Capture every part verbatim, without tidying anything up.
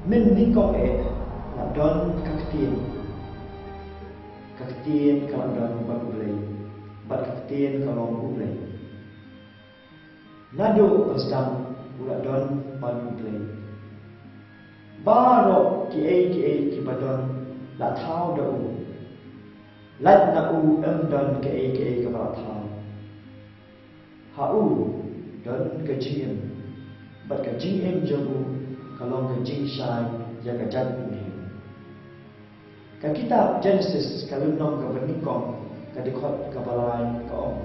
Mynnyngkong eh la don ka ktien. Ka ktien ka la don bad U Blei, bad ka ktien ka long U Blei. Naduh ba sdang u la don bad U Blei. Baroh kiei kiei kiba don la thaw da u. Lait na u ym don kaei kaei kaba la thaw. Ha u don ka jingim, bad ka jingim jong u ka long ka jingshai ïa ka jaitbynriew. Ka kitab Genesis ka lynnong kaba nyngkong, ka dkhot kaba lai ka ong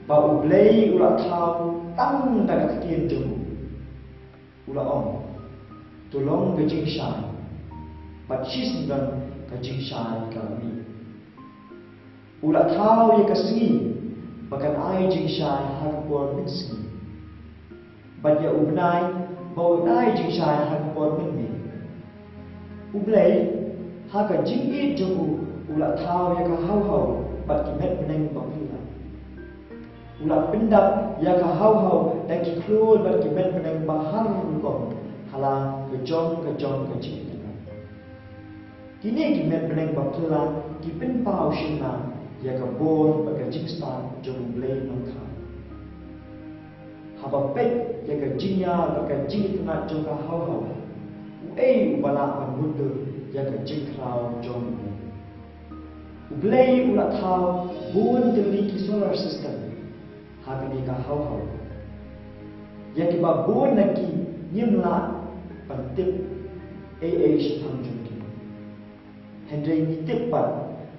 ba U Blei u la thaw tang da ka ktien jong u. U la ong, "To long ka jingshai," bad shisyndon ka jingshai ka la mih. U la thaw ïa ka sngi ba kan ai jingshai ha ka por mynsngi, bad ïa u bnai ba un ai jingshai ha ka por mynmiet. U Blei, ha ka jingïeit jong u, u la thaw ïa ka hawhaw bad ki met bneng ba phylla. U la pyndap ïa ka hawhaw da ki khlur bad ki met bneng ba har rukom ha la ka jong ka jong ka jingïeit. Kine ki met bneng ba phylla ki pynpaw shynna ïa ka bor bad ka jingstad jong U Blei Nongthaw. Haba peit ïa ka jingïar bad ka jingitynnad jong ka hawhaw, uei uba lah ban mutdur ïa ka jingkhraw jong U Blei? U Blei u la thaw bun tylli ki solar system ha kane ka hawhaw. Ïa kiba bun na ki ngim lah ban tip ei ei shaphang jong ki. Hynrei ngi tip pat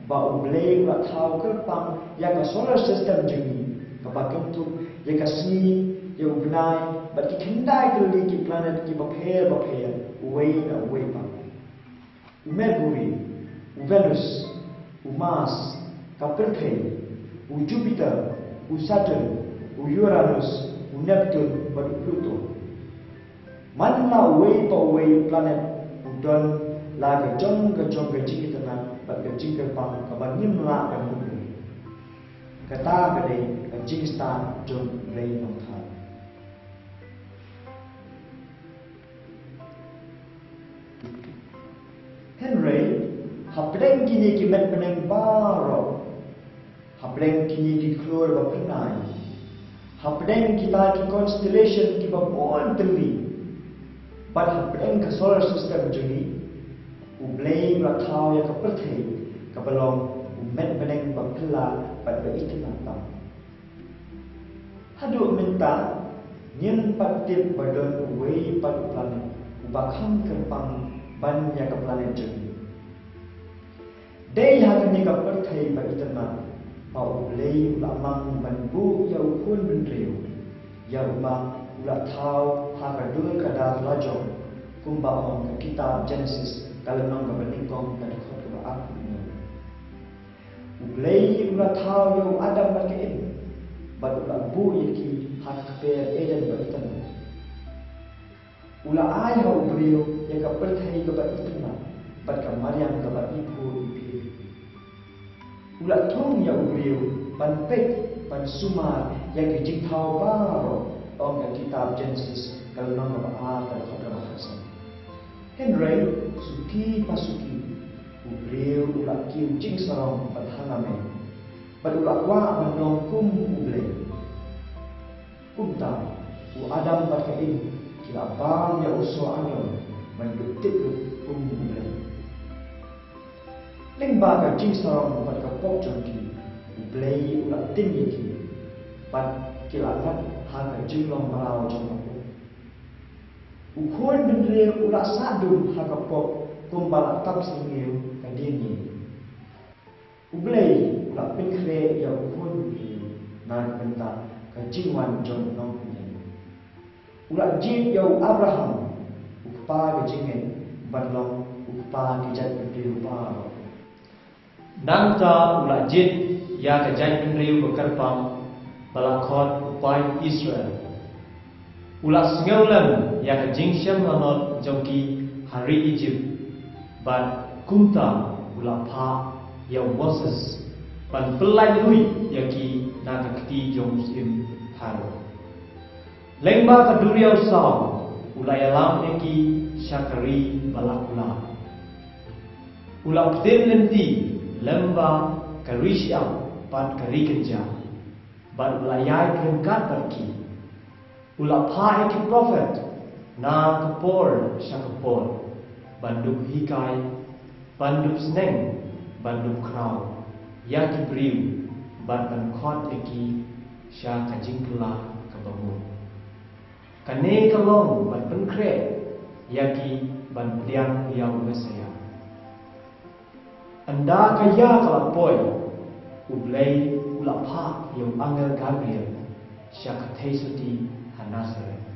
ba U Blei u la thaw kyrpang ïa ka solar system jong ngi, kaba kynthup ïa ka sngi, ïa u bnai, bad ki khyndai tylli ki planet kiba pher bapher, uwei na uwei pat. U Mercury, u Venus, u Mars, ka pyrthei, u Jupiter, u Saturn, u Uranus, u Neptune, bad u Pluto. Man la uwei pa uwei planet u don la ka jong ka jong ka jingitynnad bad ka jingkyrpang kaba ngim lah ban mutdur. Kata ka dei ka jingstad jong U Blei Nongthaw. Hynrei hapdeng kine ki met bneng baroh, hapdeng kine ki khlur ba pynai, hapdeng kita ki constellation kiba bun tylli, bad hapdeng ka solar system jong ngi, U Blei u la thaw ïa ka pyrthei kaba long u met bneng ba phylla bad ba itynnad tam. Haduh mynta ngim pat tip ba don uwei pat u planet uba kham kyrpang ban ïa ka planet jong ngi. Dei ha kane ka pyrthei ba itynnad ba U Blei u la mang ban buh ïa u khun bynriew, ïa uba u la thaw ha ka dur ka dar lajong, kumba ong ka kitab Genesis ka lynnong kaba nyngkong ka dkhot kaba arphew. U Blei u la thaw ïa u Adam bad ka Im, bad u la buh ïa ki ha ka kper Eden ba itynnad. U la ai ha u briew ïa ka pyrthei kaba itynnad bad ka mariang kaba iphuh iphiah. U la thung ïa u briew ban peit, ban sumar ïa ki jingthaw baroh, ong ka kitab Genesis ka lynnong kaba ar ka dkhot kaba khatsan. Hynrei suki pa suki u briew u la kiew jingsarong bad hangne, bad u la kwah ban long kum U Blei. Kumta u Adam bad ka Im ki la bam ïa u soh anion ban duh tip lut kum U Blei. Lyngba ka jingsarong bad ka pop jong ki, U Blei u la tim ïa ki, bad ki la ngat ha ka jinglong mraw jong ka pop. U khun bynriew u la sah dum ha ka pop kumba la tap syrngiew ka diengïew. U Blei u la pynkhreh ïa u khun bynriew na ka bynta ka jingwan jong u Nongpynim. U la jied ïa u Abraham, u kpa ka jingngeit, ban long u kpa ki jaitbynriew baroh. Nangta u la jied ïa ka jaitbynriew ba kyrpang ba la khot u paid Israel. U la sngewlem ïa ka jingshem lanot jong ki ha ri Ijipt, bad kumta u la phah ïa u Moses ban pyllait ruh ïa ki na ka kti jong u syiem Pharaoh. Lyngba ka duriaw saw u la ïalam ïa ki sha ka ri ba la kular. U la pdeng lynti lem bad ka ri shyiap bad ka ri kynjah, bad u la ïaid ryngkat bad ki. U la phah ïa ki prophet na ka por sha ka por, ban dup hikai, ban dup sneng, ban dup khraw ïa ki briew, bad ban khot ïa ki sha ka jingkylla kaba mut. Kane ka long ban pynkhreh ïa ki ban pdiang ïa u Messaïah. Ynda ka ïa ka la poi, U Blei u la phah ïa u angel Gabriel sha ka theisotti ha Nasareth.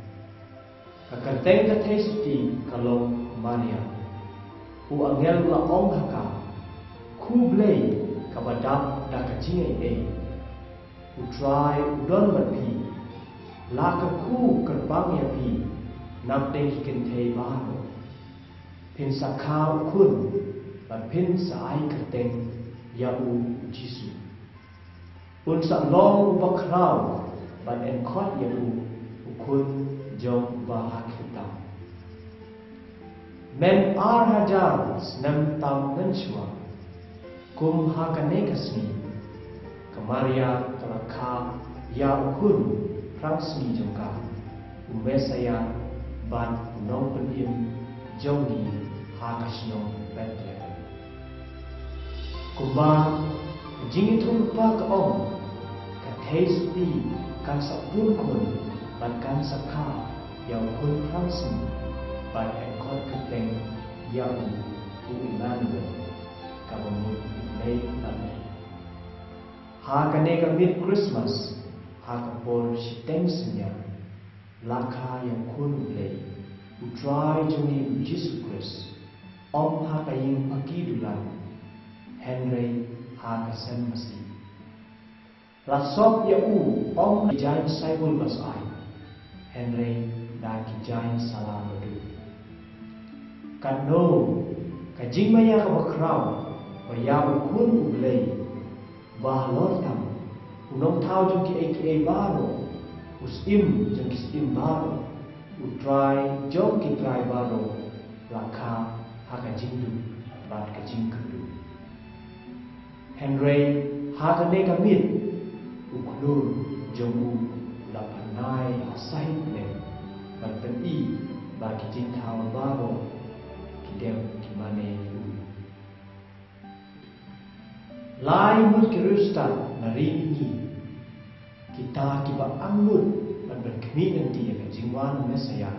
Ka kyrteng ka theisotti ka long Maria. U angel u la ong ha ka, Khublei, kaba dap da ka jingaiei. U Trai u don bad phi. La kyrkhu kyrpang ïa phi napdeng ki kynthei baroh. Phin sa kha u khun, bad phin sa ai kyrteng ïa u Jisu. Un sa long uba khraw, bad yn khot ïa u, u Khun jong Uba Hakhlieh Tam. Mynta ar hajar snem tam mynshuwa, kum ha kane ka sngi, ka Maria ka la kha ïa u khun phrangsngi jong ka, u Messaïah bad u nongpynim jong ngi ha ka shnong Bethlehem. Kumba ka jingïathuhlypa ka ong, ka theisotti kan sa pun khun bad kan sa kha ïa u khun phrangsngi, bad yn khot kyrteng ïa u, u Immanuel, kaba mut U Blei bad ngi. Ha kane ka miet Khristmas, ha ka por shiteng synñiang, la kha ïa u Khun U Blei, U Trai jong ngi U Jisu Khrist, ym ha ka ïing paki dulan, hynrei ha ka sem masi. La sop ïa u, ym da ki jaiñ saibul ba sah, hynrei da ki jaiñ sala baduh. Katno ka jingmaïa kaba khraw ba ïa u Khun U Blei, ba halor tam, u Nongthaw jong kiei kiei baroh, u Syiem jong ki syiem baroh, u Trai jong ki trai baroh, la kha ha ka jingduk bad ka jingkyrduh. Hynrei ha kane ka miet, u khlur jong u la phyrnai ha sahit lem, ban pyni ba ki jingthaw baroh ki dem ki mane ïa u. Lai ngut ki riewstad na ri mihngi, kita kiba angnud ban pynkhmih lynti ïa ka jingwan u Messaïah,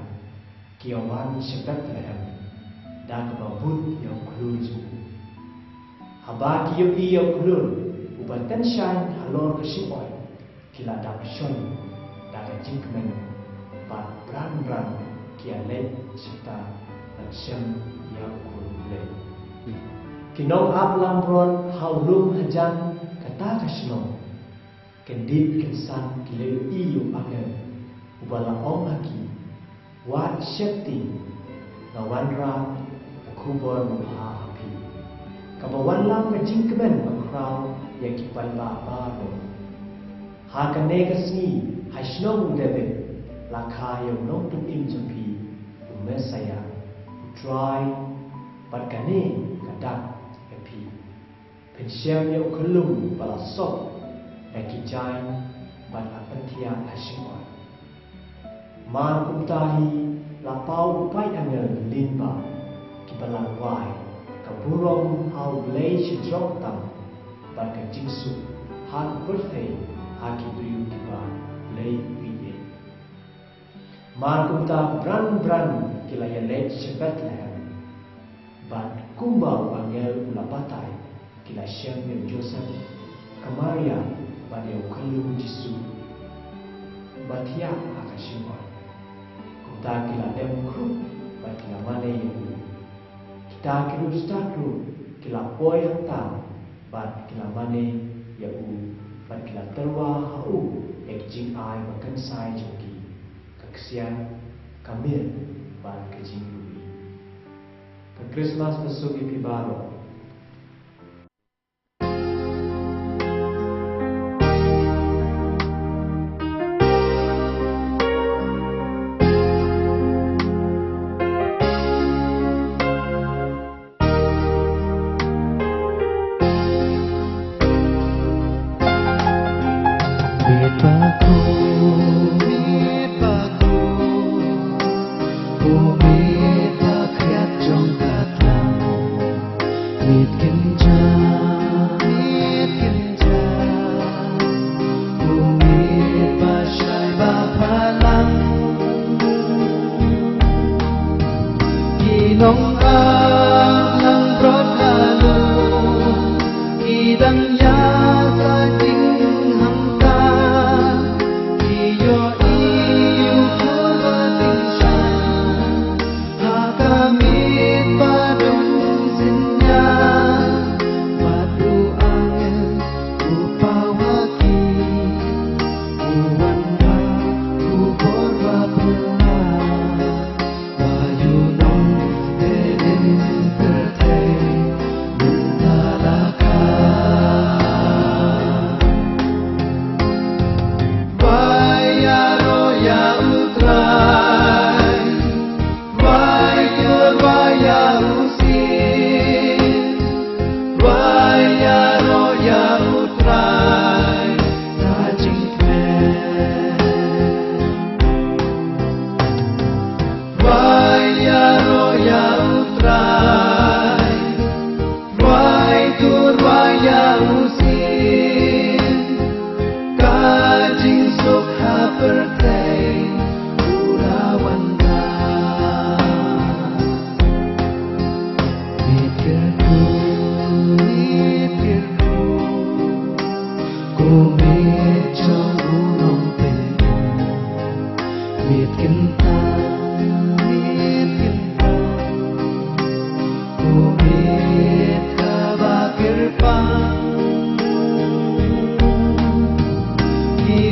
ki ïa wan sha Bethlehem da kaba bud ïa u khlur jong u. Haba ki ïohi ïa u khlur uba tynshaiñ halor ka shyngoid, ki la dap shon da ka jingkmen, bad bran bran ki ïaleit shata ban shem ïa u Khun U Blei. Ki nongap langbrot ha u lum hajan kata ka shnong, kyndit kynsan ki la ïohi ïa u angel uba la ong ha ki, Wat sheptieng, nga wanrah ka khubor babha ha phi, kaba wanlam ka jingkmen bakhraw ïa ki paidbah baroh. Ha kane ka sngi, ha shnong u Dabid, la kha ïa u nongpynim jong phi, u Messaïah, u Trai, bad kane ka dak ïa phi. Phin shem ïa u khyllung ba la sop da ki jaiñ bad la pynthiah ha shyngoid. Mar kumta hi la paw u paid angel lyngba kiba la wai ka burom ha U Blei shajrong tam bad ka jingsuk ha ka pyrthei ha ki briew kiba U Blei u ïeit. Mar kumta bran bran ki la ïaleit sha Bethlehem. Bad kumba u angel u la batai, ki la shem ïa u Joseph, ka Maria, bad ïa u khyllung Jisu ba thiah ha ka shyngoid. Kumta ki la dem khrup bad ki la mane ïa u. Kita ki riewstad ruh ki la poi hangta bad ki la mane ïa u, bad ki la tyrwa ha u ïa ki jingai ba kynsai jong ki, ka ksiar, ka mir, bad ka jingïohi. Ka Khristmas ka suk ïa phi baroh.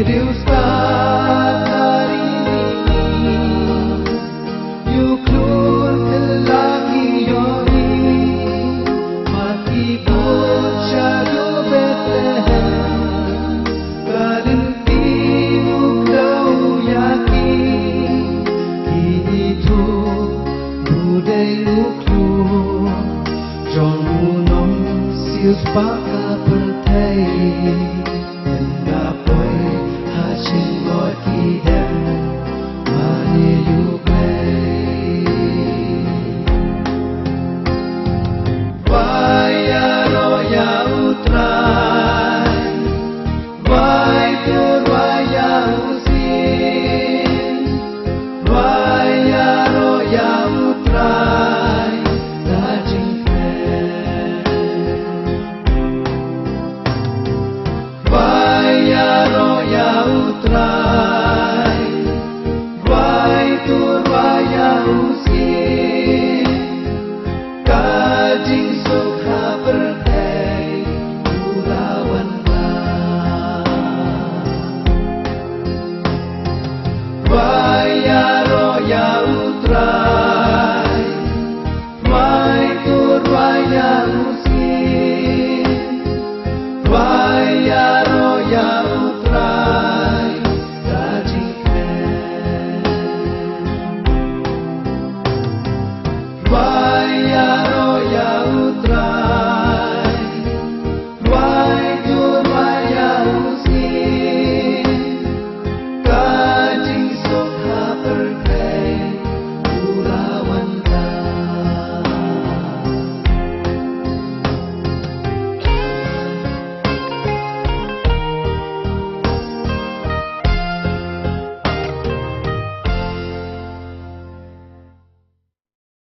Deus